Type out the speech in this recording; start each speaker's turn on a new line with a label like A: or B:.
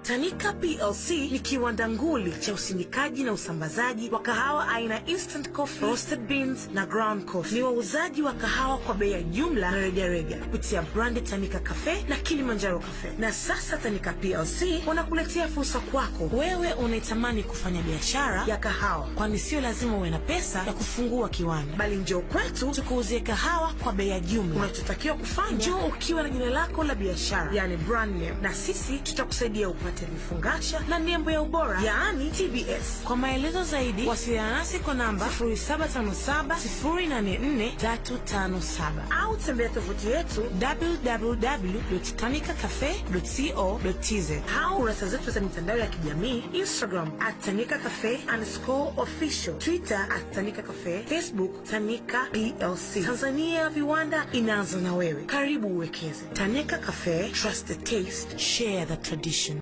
A: Tanika PLC ni kiwanda nguli cha usindikaji na usambazaji wa kahawa aina instant coffee, roasted beans na ground coffee. Ni wauzaji wa kahawa kwa bei ya jumla na rejareja kupitia brandi Tanika Cafe na Kilimanjaro Cafe. Na sasa Tanika PLC wanakuletea fursa kwako wewe unaitamani kufanya biashara ya kahawa, kwani sio lazima uwe na pesa ya kufungua kiwanda, bali njoo kwetu tukuuzie kahawa kwa bei ya jumla. Unachotakiwa kufanya, njoo ukiwa na jina lako la biashara, yani brand name, na sisi tutakusaidia upate vifungasha na nembo ya ubora, yaani TBS. Kwa maelezo zaidi, wasiliana nasi kwa namba 0757084357 au tembea tovuti yetu www.tanikacafe.co.tz au kurasa zetu za mitandao ya kijamii Instagram @tanikacafe_official, Twitter @tanikacafe, Facebook Tanika PLC. Tanzania ya viwanda inaanza na wewe. Karibu uwekeze. Tanika Cafe, trust the taste, share the tradition.